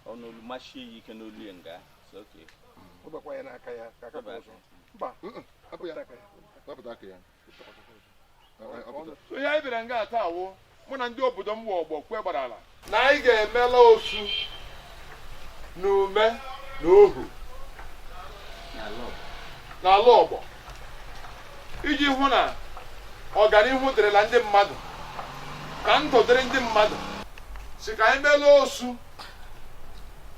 Ọnụ machie ya ike n'olu ya nga so okay. Ọ ya n'aka ya ka aka ọzọ. Mba, hapụ ya. Wepụta aka ya. So ihe anyị bịara nga taa wụ mụ na ndị obodo m wụ ọgbọ kwe gbara ala na anyị ga-emela osu na ume na ohu n'ala ọgbọ iji hụ na ọganihu dịrịla ndị mmadụ, ka ndụ dịrị ndị mmadụ. Si ka anyị mela osu,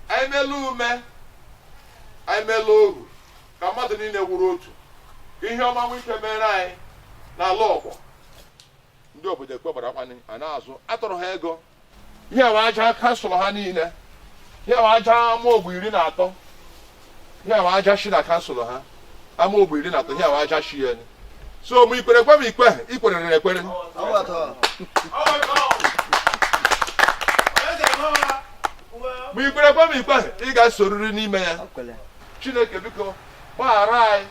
anyị mela ume, anyị mela ohu, ka mmadụ niile wuru otu, ka ihe ọma nwee ike mere anyị n'ala ọgbọ. Ndị obodo ekwe gbara akwanị a na-azụ atụrụ ha ego. Ihe awa aja council ha niile, ihe awa aja ama ogbe 13, ihe awa aja shi na council ha ama ogbe 13, ihe awa aja shi ya. So mụ ikwere kwe m ikwe ikwerere ekwere. Mụ ikwere kwe m ikwe ị ga-esoriri n'ime ya. Chineke biko gbaghara anyị,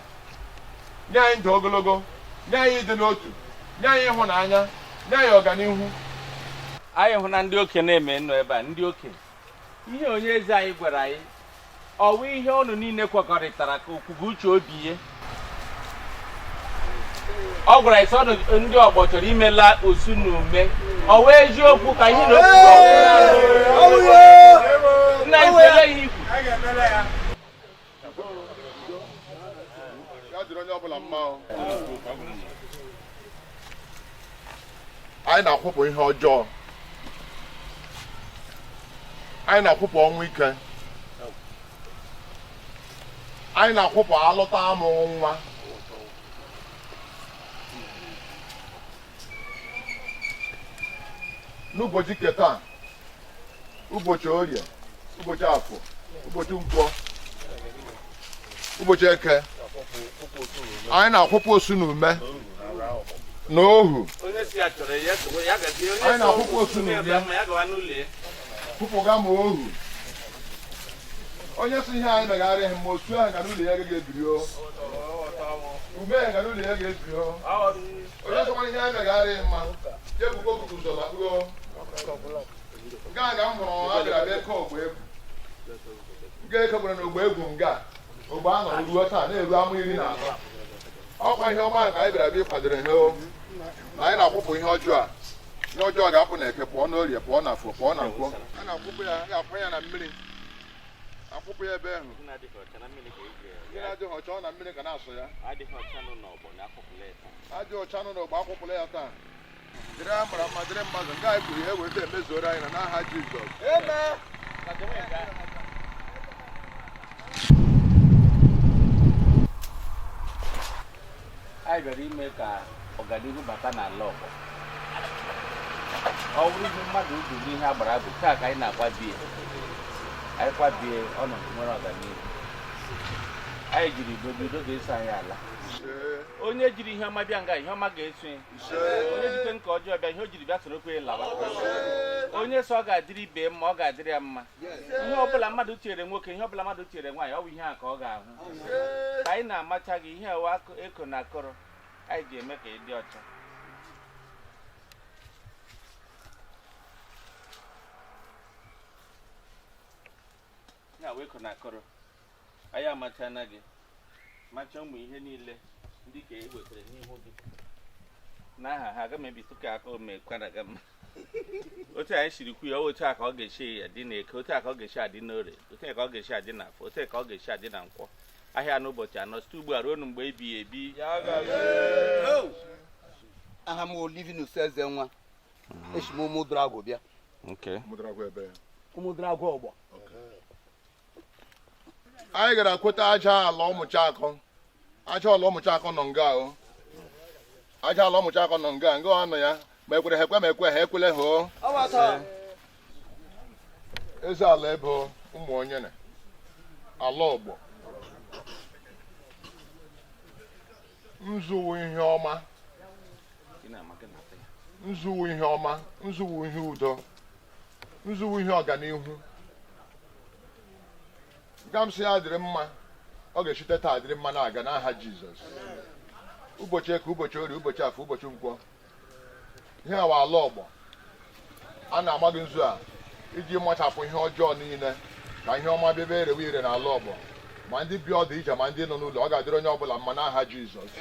nye anyị ndụ ogologo, nye anyị ịdị n'otu, nye anyị ịhụnanya, nye anyị ọganihu. Anyị hụ na ndị okenye na-eme nọ ebe a, ndị okenye. Ihe onye eze anyị gwara anyị, ọ wụ ihe ọnụ niile kwekọrịtara ka okwugo uche obi ya. Ọ gwara anyị sị ọnụ ndị ọgbọ chọrọ imela osu na ume. Ọ wụ eziokwu ka ihe na okwu nna anyị kwere ihe ikwu. Ya dịrị onye ọbụla mma o. Anyị na-akwụpụ ihe ọjọọ, anyị na-akwụpụ ọnwụ ike, anyị na-akwụpụ alụta amụ nwa. N'ụbọchị nke taa, ụbọchị orie, ụbọchị afọ, ụbọchị nkwọ, ụbọchị eke, anyị na-akwụpụ osu na ume na ohu. Anyị na-akwụpụ osu na ume, kwụpụga ma ohu. Onye si ihe anyị megharịghị ma osu ahụ ga n'ụlọ ya agaghị ebiri o, ume ya ga n'ụlọ ya ga-ebiri o. Onye sọkwara ihe anyị megharịghị mma ya ebukwa okuku ụzọ lakpuo. Nke a ka m hụrụ ha bịara bịa kee ogbe egwu. Nke ekegbere na ogbe egwu nga ogbe a nọrọ ruo taa na-eru ama 13. Ọkwa ihe ọma ka anyị bịara bịa ịkwadoro ha o. Na anyị na-akwụpụ ihe ọjọọ a. Ihe ọjọọ ga-apụ na eke pụọ n'orie pụọ na afọ pụọ na nkwọ. A na-akwụpụ ya, a ga-akwụ ya na mmiri, akwụpụ ya ebe ahụ. Mmiri adịghị ọcha ọ na mmiri ga na-asụ ya. Adịghị ọcha nọ n'ọgbọ akwụpụla ya taa. Dịrị ha mara mma, dịrị mmadụ nga anyị kwuru ihe weta emezuoro anyị na n'aha Jizọs. Anyị bịara ime ka ọganihu bata n'ala ọgbọ. Ọ bụrụ ihe mmadụ udu n'ihe agbara bụ taa ka anyị na-akwabie, anyị kwabie ọnọdụ nwere ọganihu. Anyị jiri udo bido ga-eso anyị ala. Onye jiri ihe ọma bịa nga ihe ọma ga-eso ya. Onye jikwe nke ọjọọ bịa ihe o jiri bịa soro kwe lawa. Onye sọ ọ ga-adịrị ibe mma ọ ga-adịrị ya mma. Ihe ọbụla mmadụ tinyere nwoke, ihe ọbụla mmadụ tinyere nwaanyị, ọ bụ ihe a ka ọ ga-ahụ. Ka anyị na-amacha gị ihe ewe eko na akọrọ anyị ji eme ka ị dị ọcha. Ya wee eko na akọrọ anyị amachana gị, macha ụmụ ihe niile ndị ka e wetara n'ihu gị n'aha ha. Aga m ebitụ ka aka ome kwara ga mma. Otu anyị siri kwu ya, otu a ka ọ ga-esi adị n'Eke, otu a ka ọ ga-esi adị n'Orie, otu a ka ọ ga-esi adị n'Afọ, otu a ka ọ ga-esi adị na Nkwọ. Ahịa n'ụbọchị 4 site ugbu a ruo mgbe ebighị ebi. Aha m Livinus Ezenwa, esi m Ụmụdụragwụ bịa. Ụmụdụragwụ Ọgbọ. Anyị gara kweta aja ala Ụmụchakọ. Aja ala Ụmụchakọ nọ nga o. Aja ala Ụmụchakọ nọ nga nga ọ nọ ya ma ekwere ha ekwe ma ekwe ha ekwele ha o. Eze ala ebe ụmụ onye na ala Ọgbọ. Nzuwu ihe ọma, nzuwu ihe ọma, nzuwu ihe udo, nzuwu ihe ọganihu. Gamsị ya dịrị mma, ọ ga-echite taa dịrị mma na-aga n'aha Jizọs. Ụbọchị Eke, ụbọchị Orie, ụbọchị Afọ, ụbọchị Nkwọ. Ihe awa ala Ọgbọ a na-ama gị nzu a iji machapụ ihe ọjọọ niile ka ihe ọma bịa erewe ire n'ala Ọgbọ, ma ndị bi ọdụ ije ma ndị nọ n'ụlọ. Ọ ga-adịrị onye ọbụla mma n'aha Jizọs.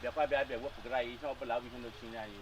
Bịakwa bịa bịa wepụgara anyị ihe ọbụla bụ ihe n'otinye anyị.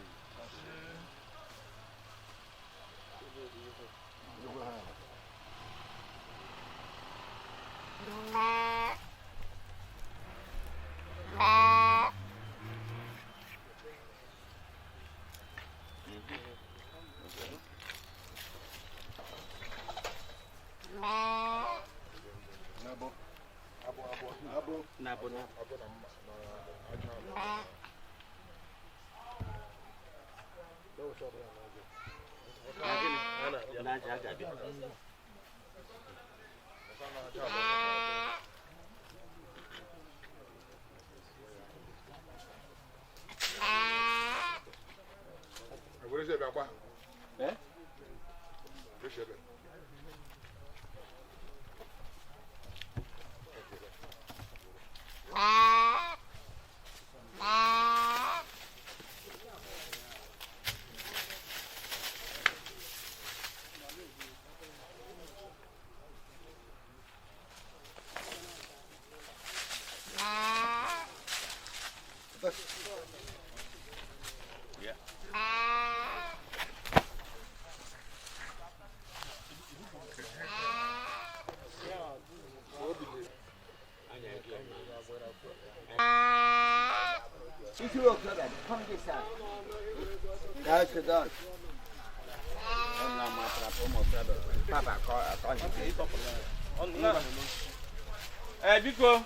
Biko.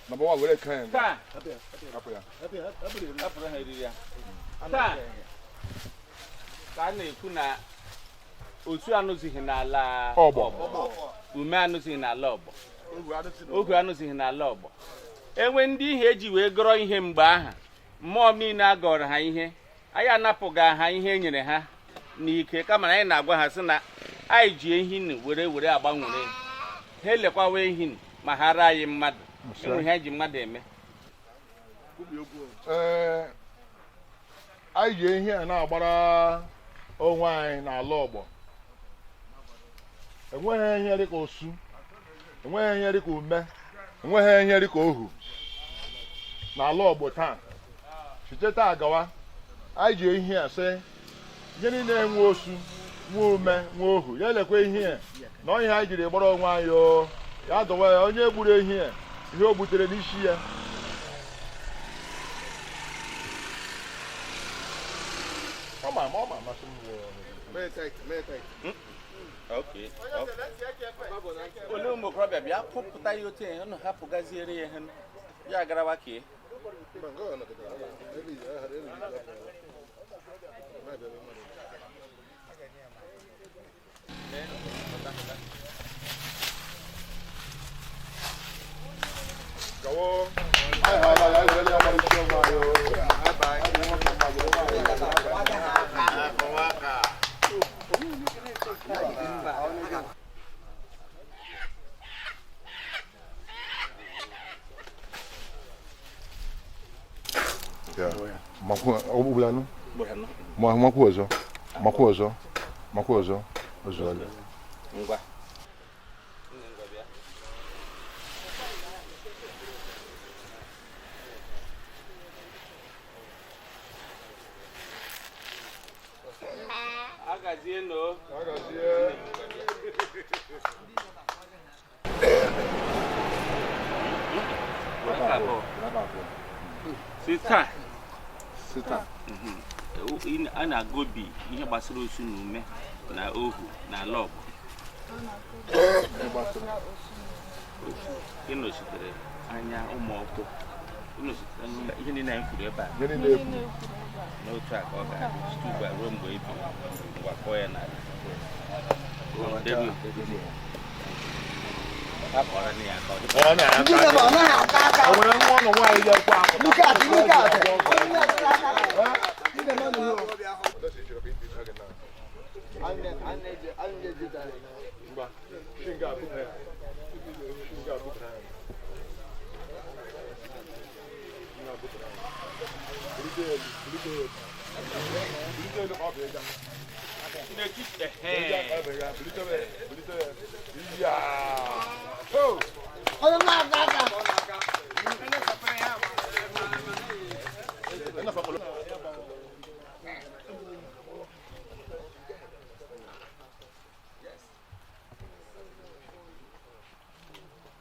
Number 1 were kan. Taa. Hapụ ya. Hapụrụ ha eriri ya. Taa. Ka a na-ekwu na otu anụzighị n'ala Ọgbọ. Ume anụzighị n'ala Ọgbọ. Ogu anụzighị n'ala Ọgbọ. Enwe ndị ihe eji wee gọrọ ihe mgbe aha mmụọ niile a gọrọ ha ihe, anyị anapụghị ha ihe e nyere ha n'ike, kama na anyị na-agwa ha sị na anyị ji ehi were were agbanwere ha, elekwawa ehi ma ha ra anyị mmadụ. Enwe ihe anyị ji mmadụ eme. Ee, Anyị ji ehi a na-agbara onwe anyị n'ala ọgbọ. Enweghị ihe dịka osu, enweghị ihe dịka ume, enweghị ihe dịka ohu n'ala ọgbọ taa. Site taa gawa, anyị ji ehi a sị ihe niile nwe osu, nwe ume, nwe ohu, ya elekwa ehi a na ọ ihe anyị jiri gbara onwe anyị. O ya dọwa ya, onye gburu ehi a, ihe o gbutere n'isi ya. Ọ ma ọ ma amasị m. Okay. Ole ụmụ okorobịa bịa pụpụta ya otu unu hapụgaziere ya ihe ya garawa kee. Gawo. Anyị ha ala ya, anyị were ya gbara isi onwe anyị o. Ya. Makwu ọ gbula. Ma makwu ọzọ. Makwu ọzọ. Makwu ọzọ. Ọzọ. Ngwa. Agazie no. Agazie. Si taa Sita. a na-agobi ihe gbasara osu na ume na ohu na ala ọgbọ. Ịnọchitere anya ụmụ ọkpụ, ịnọchitere anya ihe niile anyị kwuru ebe a. Ihe niile ekwu. N'otu a ka ọ ga-adị site ugbu a ruo mgbe ebi. Ngwa, kpọọ ya n'ala. A kpọrọ ya aka ọ dị. Ọ na-aka aka. O nwere nwa ụlọ nwaanyị ga-ekwe akwa. Look at, look at. Ngwa, shi nga abụba ya. Shi nga abụba ya. Nga abụba ya. Bulite elu, bulite elu. Bulite elu ka ọ bụ ịga. N'etiti Bulite ehe. aka ọ bụ ịga. Bulite ya, bulite ya. Iya. Ho!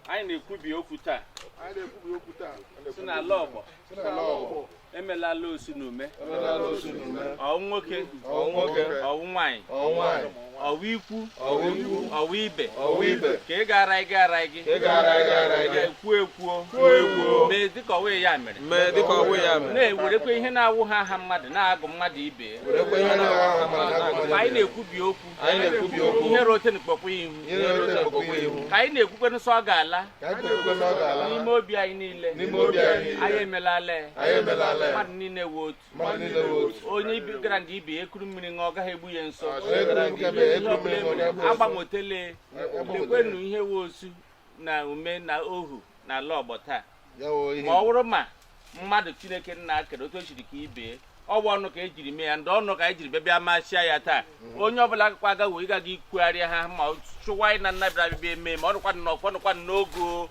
Anyị na-ekwubi okwu taa. Anyị na-ekwubi okwu taa. Si n'ala ọgbọ. Si n'ala ọgbọ. Emelala osu na ume. Emelala osu na ume. Ọwụ nwoke. Ọwụ nwoke. Ọwụ nwaanyị. Ọwụ nwaanyị. Ọwụ ikwu. Ọwụ ikwu. Ọwụ ibe. Ọwụ ibe. Ka ị gara ị gara gị. Ka ị gara ị gara gị. Ekwuo ekwuo. Kwuo ekwuo. Mee dịka ọwụ ya mere. Mee dịka ọwụ ya mere. Na-ewerekwa ihe na-awụ ha aha mmadụ na-agụ mmadụ ibe. Werekwa ihe na-agha aha mmadụ na-agụ Mgbe anyị ibe. na-ekwubi okwu. Anyị na-ekwubi okwu. Ihe rote n'kpọkwa ihu. Ihe rote n'kpọkwa ihu. Ka anyị na-ekwukwe nsọ ọ ga-ala. Ka anyị na-ekwukwe na ọ ga-ala. N'ime obi anyị niile. N'ime obi anyị niile. Anyị emelala ya. Anyị emelala ya. Mmadụ niile wụ otu. Mmadụ niile wụ otu. Onye ibi gara nga ibe ya ekuru mmiri ṅụọ, ọ gaghị egbu ya nso. Onye gara nke ebe ya ekuru mmiri ṅụọ, ọ gaghị egbu ya nso. Agbanwetele lekwenu ihe wụ osu na ume na ohu na ala ọgbọ taa. Ya wụ ihe. Ma ọ bụrụ ma mmadụ Chineke nna kere otu o siri ka ibe ọ bụ ọnụ ka ejiri mee ya, ndị ọnụ ka anyị jiri bịa bịa machia ya taa. Onye ọbụla agakwa agawo ịgaga ikwugharịa ha ma chụwa anyị na nna bịara bịa eme ma ọ nụkwa n'ọfọ nụkwa n'ogo.